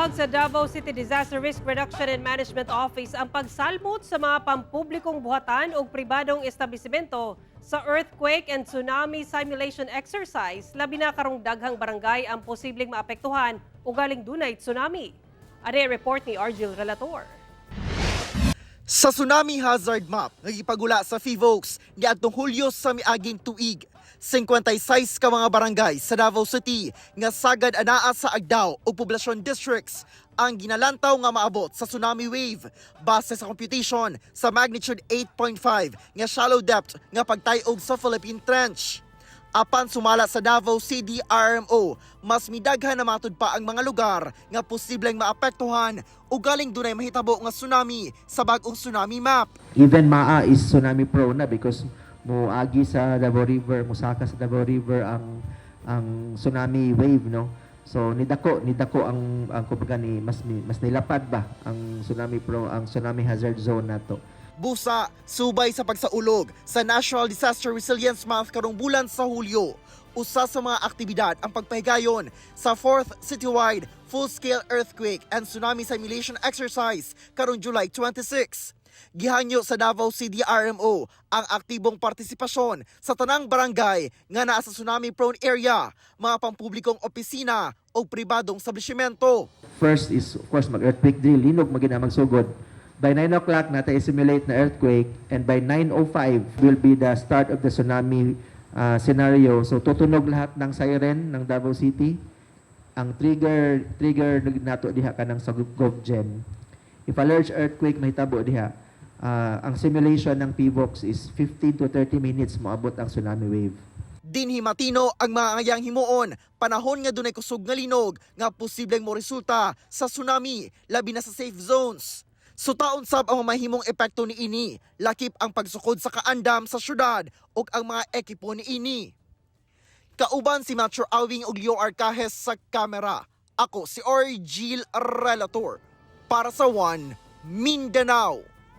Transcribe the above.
Gitawag sa Davao City Disaster Risk Reduction and Management Office ang pagsalmot sa mga pampublikong buhatan o pribadong establishmento sa earthquake and tsunami simulation exercise, labi na karong daghang barangay ang posibleng maapektuhan o galing dunay tsunami. Ani report ni Argil Relator. Sa tsunami hazard map nga gipagula sa PHIVOLCS niadtong Hulyo sa miaging tuig, 56 ka mga barangay sa Davao City nga sagad anaa sa Agdao ug poblasyon districts ang ginalantaw nga maabot sa tsunami wave base sa computation sa magnitude 8.5 nga shallow depth nga pagtayog sa Philippine Trench. Apan sumala sa Davao CDRMO, mas midaghan na matud pa ang mga lugar nga posibleng maapektuhan o galing dunay mahitabo nga tsunami sa bag-ong tsunami map. Even Maa is tsunami prone na because moagi sa Davao River, musaka sa Davao River ang tsunami wave, no? So nidako ang kumbaga ni mas nilapad ba ang tsunami pro ang tsunami hazard zone nato. Busa, subay sa pagsaulog sa National Disaster Resilience Month karong bulan sa Hulyo, usa sa mga aktibidad ang pagpahigayon sa 4th Citywide Full-Scale Earthquake and Tsunami Simulation Exercise karong July 26. Gihangyo sa Davao CDRMO ang aktibong partisipasyon sa tanang barangay nga naa sa tsunami-prone area, mga pampublikong opisina o pribadong establishmento. First is, of course, mag earthquake drill, linog magina magsugod. By 9 o'clock nata simulate na earthquake and by 9:05 will be the start of the tsunami scenario. So tutunog lahat ng siren ng Davao City. Ang trigger trigger nato diha kanang sa GovGen. If a large earthquake mahitabo diha, ang simulation ng PHIVOLCS is 15 to 30 minutes moabot ang tsunami wave. Dinhi matino ang mga angayang himuon panahon nga dunay kusog nga linog nga posibleng moresulta sa tsunami, labi na sa safe zones. Sutaon sab ang mamahimong epekto niini, lakip ang pagsukod sa kaandam sa syudad ug ang mga ekipo niini. Kauban si Matthew Awing ug Leo Arcajes sa kamera. Ako si Orgil Relator para sa One Mindanao.